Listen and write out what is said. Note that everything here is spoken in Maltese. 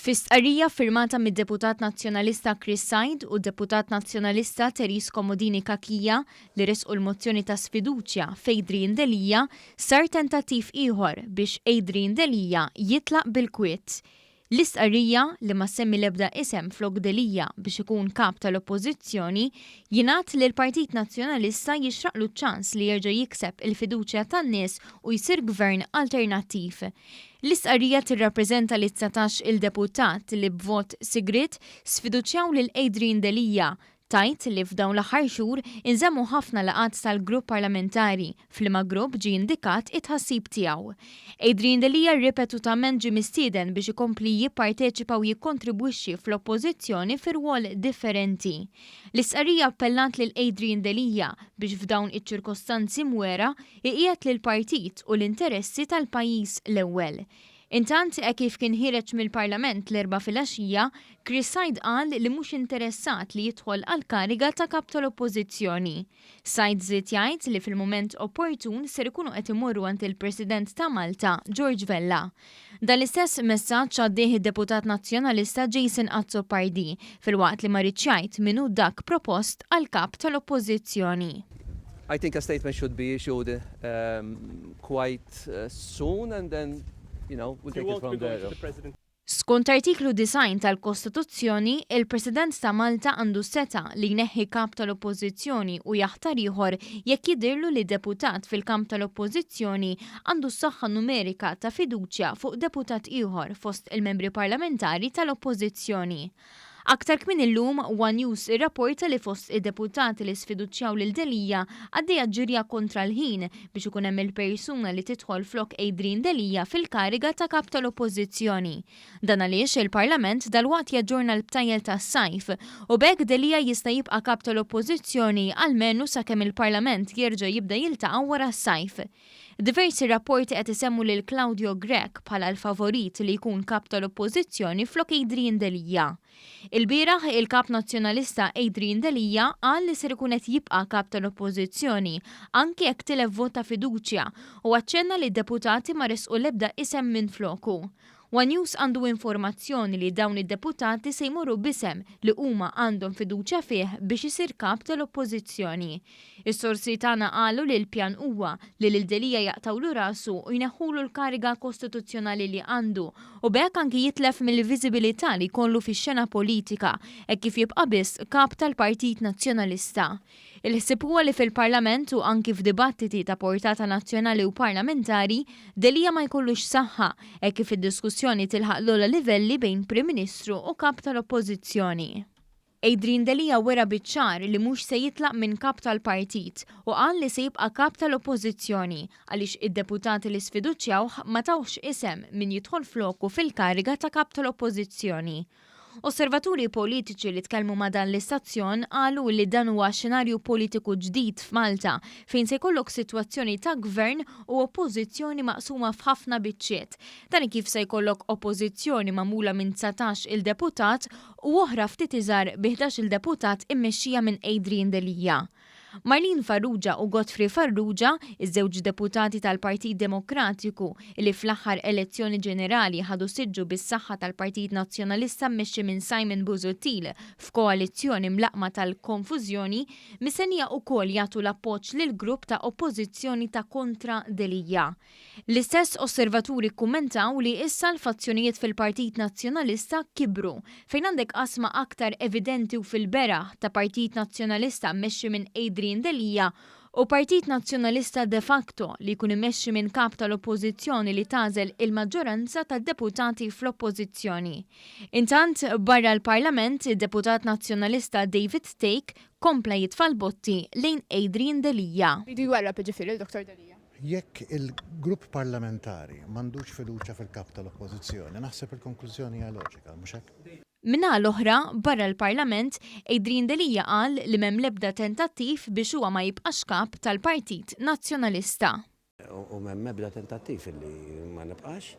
Fi stqarrija ffirmata mid-Deputat Nazzjonalista Chris Said u d-Deputat Nazzjonalista Therese Comodini Cachia li ressqu l-mozzjoni ta' sfiduċja f'Adrian Delia, sar tentattiv ieħor biex Adrian Delia jitlaq bil-kwiet. L-istqarrija, li ma ssemmi l-ebda isem flok Delia biex ikun Kap tal-Oppożizzjoni, jingħad li l-Partit Nazzjonalista jixraqlu ċ-ċans li jerġa' jikseb il-fiduċja tan-nies u jsir Gvern alternattiv. L-istqarrija tirrappreżenta lit-dsatax il deputat li b'vot sigriet sfiduċjaw lil Adrian Delia. Tgħid li f'dawn l-aħħar xhur inżammu ħafna laqgħat tal-grupp parlamentari f'liema grupp ġie indikat it-tħassib tiegħu. Adrian Delia ripetutament ġie mistieden biex ikompli jipparteċipa u jikkontribwixxi fl-Oppożizzjoni fi rwol differenti. L-istqarrija appellat lil Adrian Delia biex f'dawn iċ-ċirkostanzi mwera iqiegħed lill-partit u l-interessi tal-pajjiż l-ewwel. Intant, hekk kif kien ħiereġ mill-Parlament l-Erbgħa filgħaxija, Chris Said qal li mhux interessat li jidħol għall-kariga ta' Kap tal-Oppożizzjoni. Said żied jgħid li fil-mument opportun ser ikunu qed imorru għand il-President ta' Malta, George Vella. Dan l-istess messaġġ għaddieh id-Deputat Nazzjonalista Jason Azzopardi, filwaqt li ma riedx jgħid min hu dak propost għall-Kap tal-Oppożizzjoni. I think a statement should be issued quite soon and then, you know, we'll take it from there. Skont Artiklu 90 tal-Kostituzzjoni, il-President ta' Malta għandu s-setgħa li jneħħi Kap tal-Oppożizzjoni u jaħtar ieħor jekk jidhirlu li deputat fil-kamp tal-Oppożizzjoni għandu s-saħħa numerika ta' fiduċja fuq deputat ieħor fost il-membri parlamentari tal-Oppożizzjoni. Aktar kmieni llum, One News irrapporta li fost id-deputati li sfiduċjaw lil Delia għaddejja ġirja kontra l-ħin biex ikun hemm il-persuna li tidħol flok Adrian Delia fil-kariga ta' Kap tal-Oppożizzjoni. Dan għaliex il-Parlament dalwaqt jaġġorna l-btajjel tas-sajf u b'hekk Delia jista' jibqa' Kap tal-Oppożizzjoni almenu sakemm il-Parlament jerġa' jibda jiltaqa' wara s-sajf. Diversi rapporti qed isemmu lil Claudio Grech bħala l-favorit li jkun Kap tal-Oppożizzjoni flok Adrian Delia. Ilbieraħ, il-Kap Nazzjonalista Adrian Delia qal li ser ikun qed jibqa' Kap tal-Oppożizzjoni anki jekk tilef vot ta' fiduċja u aċċenna li d-deputati ma ressqu l-ebda isem minfloku. One News għandu informazzjoni li dawn id-deputati se jmorru b'isem li huma għandhom fiduċja fih biex isir Kap tal-Oppożizzjoni. Is-sorsi tagħna qalu li l-pjan huwa li lil Delia jaqtgħulu rasu u jneħħulu l-kariga kostituzzjonali li għandu u b'hekk anki jitlef mill-viżibilità li jkollu fix-xena politika hekk kif jibqa' biss Kap tal-Partit Nazzjonalista. Il-ħsieb huwa li fil-Parlament u anki f'dibattiti ta' portata nazzjonali u parlamentari, Delia ma jkollux saħħa, hekk kif id-diskussjoni tilħaq l-ogħla livelli bejn Prim Ministru u Kap tal-Oppożizzjoni. Adrian Delia wera biċ-ċar li mhux se jitlaq minn Kap tal-Partit u qal li se jibqa' Kap tal-Oppożizzjoni għaliex id-deputati li sfiduċjawh ma tawhx isem min jidħol floku fil-kariga ta' Kap tal-Oppożizzjoni. Osservaturi politiċi li tkellmu ma' dan l-istazzjon qalu li dan huwa xenarju politiku ġdid f'Malta fejn se jkollok sitwazzjoni ta' gvern u oppożizzjoni maqsuma f'ħafna biċċiet. Dan kif se jkollok oppożizzjoni magħmula minn 19 il-deputat u oħra ftit iżgħar bi 11 il-deputat immexxija minn Adrian Delia. Marlene Farrugia u Godfrey Farrugia, iż-żewġ deputati tal-Partit Demokratiku li fl-aħħar elezzjoni ġenerali ħadu siġġu bis-saħħa tal-Partit Nazzjonalista mmexxi minn Simon Busuttil f'koalizzjoni mlaqqma tal-konfużjoni, mistennija ukoll jagħtu l-appoġġ lill-grupp ta' Oppożizzjoni ta' kontra Delia. L-istess osservaturi kkummentaw li issa l-fazzjonijiet fil-Partit Nazzjonalista kibru, fejn għandek qasma aktar evidenti u fil-beraħ ta' Partit Nazzjonalista mmexxi minn Adrian Delia u Partit Nazzjonalista de facto li jkun immexxi minn Kap tal-Oppożizzjoni li tagħżel il-maġġoranza tad-deputati fl-Oppożizzjoni. Intant, barra l-Parlament, id-Deputat Nazzjonalista David Thake kompla jitfa' l-botti lejn Adrian Delia. Jridu jwarrab jiġifieri lil Dottor Delia. Jekk il-grupp parlamentari m'għandux fiduċja fil-Kap tal-Oppożizzjoni, naħseb il-konklużjoni hija loġika, mhux hekk? Min-naħa l-oħra, barra l-Parlament, Adrian Delia qal li m'hemm l-ebda tentattiv biex huwa ma jibqax Kap tal-Partit Nazzjonalista. U m'hemm ebda tentattiv li ma nibqax.